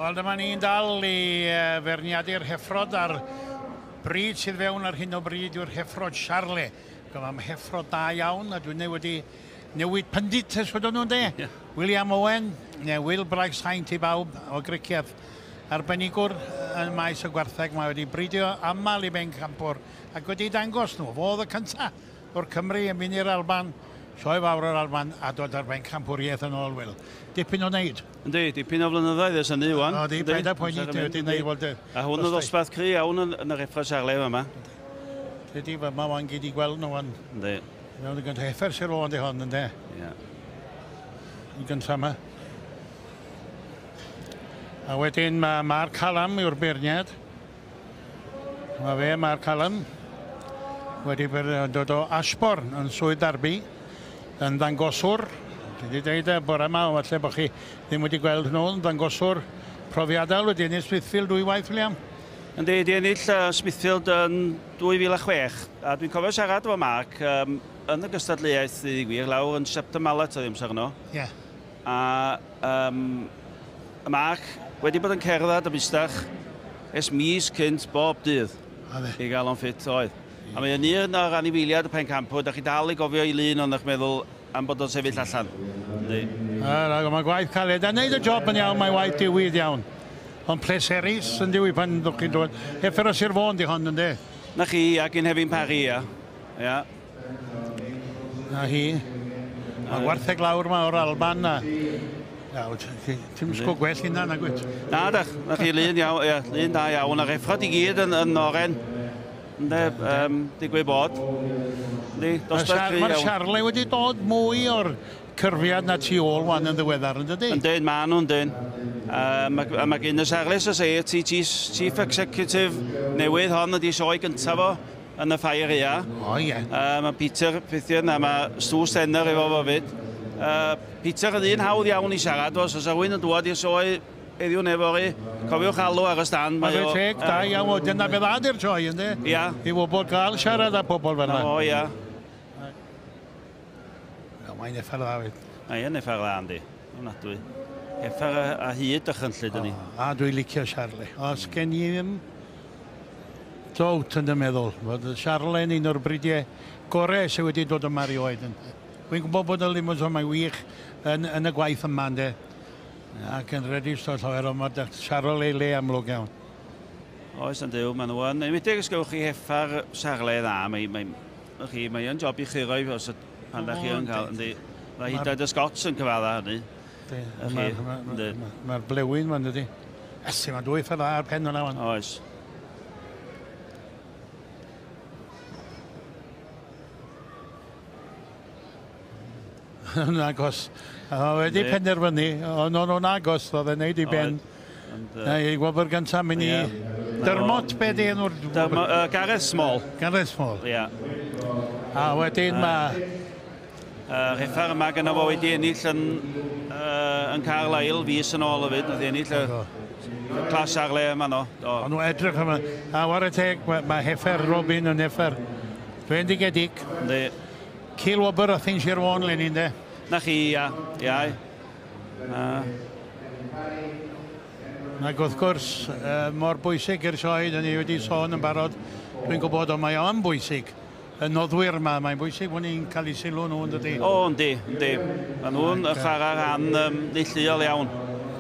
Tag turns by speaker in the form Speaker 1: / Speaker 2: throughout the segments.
Speaker 1: Wel, dyma ni'n dal i feirniadu'r heffrod a'r bryd sydd fewn ar hyn o bryd yw'r heffrod Charle. Gyda am heffrod da iawn, a dwi'n wedi newid pundit ers wedyn nhw'n de. Yeah. William Owen, neu Will Braich Saint i bawb o Gricieth. Arbenigwr yn maes y gwartheg, mae wedi bridio aml i bencampwr ac wedi dangos nhw. Fo oedd y cyntaf o'r Cymru yn mynd i'r Alban, sioe fawr o'r Alban, a dod ar bencampwriaeth yn ôl, Will. Dipyn o wneud.
Speaker 2: Yndi, dipyn o flynyddoedd ers hynny wan.
Speaker 1: O, di, paid â poeni, dwi wedi gwneud wel...
Speaker 2: A hwn yn ddosbarth cry iawn yn yr Effra Charle yma.
Speaker 1: Dydy, mae wan gyd i gweld nhw wan.
Speaker 2: Yndi.
Speaker 1: Mewn y gyntaf, heffer Sir Fôn di hon, ynddi?
Speaker 2: Ie.
Speaker 1: Y gyntaf yma. A wedyn mae Mark Hallam yw'r beirniad. Mae fe, Mark Hallam, wedi dod o Ashbourne yn Swydd Derby, yn ddangoswr. Dwi wedi dweud y bore yma, ond falle bod chi ddim wedi gweld nhw, yn ddangoswr profiadol, wedi ennill Smithfield dwy waith, William.
Speaker 2: Yndi, wedi ennill Smithfield yn 2006, a dwi'n cofio siarad efo Mark yn y gystadleuaeth, i gwir, lawr yn Shepton Mallet oedd amser yno.
Speaker 1: Ie. Yeah.
Speaker 2: A Mark wedi bod yn cerdded y bustach ers mis cynt bob dydd i gael o'n ffit oedd. A mae o'n un o'r anifeiliaid y pencampwr, da chi dal i gofio i lun ond eich meddwl am bod o'n sefyll allan. Yndi.
Speaker 1: Mae gwaith caled, a wneud y job yn iawn, mae waith diwydd iawn. Ond pleserus yn diwy pan ddwch chi'n dod. Heffer o Sir Fôn di hon, yndi?
Speaker 2: Na chi, ac un Hefin Parry, ia. Ia.
Speaker 1: Na hi. Mae gwartheg lawr yma o'r Alban. A... Ti'n sgw gwell hynna, na gwyt?
Speaker 2: Na, dach. Na chi, lun iawn, ia, lun da iawn. A'r effrod i gyd yn oren. Ynde, digwydd bod. Yndi, dosbarth cry iawn.
Speaker 1: Mae'r Charle wedi dod mwy o'r cyrfiad na tu ôl wan yn ddiweddar, yn dydi?
Speaker 2: Yndyn, maen nhw'n dyn. A mae gen y Charle Society Chief Executive newydd hon ydi sioe gyntaf fo yn y ffair ia.
Speaker 1: O, ie.
Speaker 2: Mae Peter Pithian a mae Stu Stenner efo fo fyd. Peter yn un hawdd iawn i siarad, os oes rhywun yn dŵad i'r sioe heddiw neu fory, cofiwch alw ar y stand.
Speaker 1: Mae o teg, da iawn, dyna beth dda di'r sioe, ynddi?
Speaker 2: Ia.
Speaker 1: I bobl gael siarad â pobl fel yna.
Speaker 2: O, ia.
Speaker 1: Mae'n effar dda fyd.
Speaker 2: Mae'n effar dda, yndi. Ofnadwy. Effar a hyd dychrynllyd yn ni.
Speaker 1: A dwi'n licio Charlie. Os gen i ddim dowt yn dy meddwl, fod Charlie yn un o'r bridiau gorau sydd wedi dod yma erioed. Dwi'n gwybod bod y Limousin mae'n wych yn y gwaith yma, ynddi. Ac yn redisto llawer, ond mae Charlie ei le amlwg iawn.
Speaker 2: Oes, yn dyw, maen nhw yn. Enwedig os gewch chi heffa'r Charlie dda, mae o'n job i chi roi os pan da chi yn cael, yndi. Mae hyd yn oed y Scots yn cyfadda hynny.
Speaker 1: Mae'r blewyn ma'n dydi. Esi, mae'n dwy ffordd ar pen hwnna wan.
Speaker 2: Oes.
Speaker 1: Yn agos. Oedd wedi penderfynu, ond o'n nhw'n agos, oedd e'n neud i ben. I gwobr gyntaf mynd i Dermot, be di enw'r...
Speaker 2: Gareth Small.
Speaker 1: Gareth Small.
Speaker 2: Ia.
Speaker 1: A wedyn mae...
Speaker 2: Rheffar yma gyda fo wedi ennill yn Carlisle fis yn ôl hefyd, nath ennill y clas Charle yma no.
Speaker 1: O'n nhw edrych yma, a ware teg, mae heffer Robin yn heffer bendigedig.
Speaker 2: Yndi.
Speaker 1: Cil wobr a thyn Sir Fôn leni, ynddo?
Speaker 2: Na chi, ia. Ia.
Speaker 1: Ac wrth gwrs, mor bwysig i'r sioe, dyn ni wedi sôn yn barod, dwi'n gwybod, ond mae o'n bwysig. Y noddwyr yma, mae'n bwysig bod ni'n cael eu sylw nhw, yn dydi?
Speaker 2: O, yndi, yndi. Maen nhw'n chwarae rhan neilltuol iawn.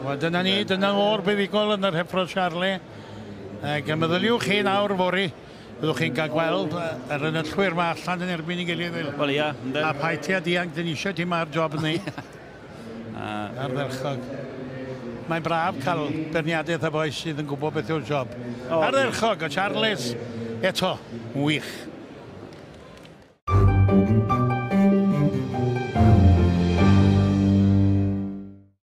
Speaker 1: Wel, dyna ni, dyna o'r buddugol yn yr Heffro Charlie. Ac meddyliwch chi nawr fory, byddwch chi'n cael gweld yr enillwyr yma allan yn erbyn ei gilydd.
Speaker 2: Wel, ia, ynddi.
Speaker 1: A paid ti a dianc, dyn ni eisiau ti ma'r job ni. Ardderchog. Mae'n braf cael beirniadaeth y boi sydd yn gwybod beth yw'r job. Ardderchog, o Charles, eto, wych.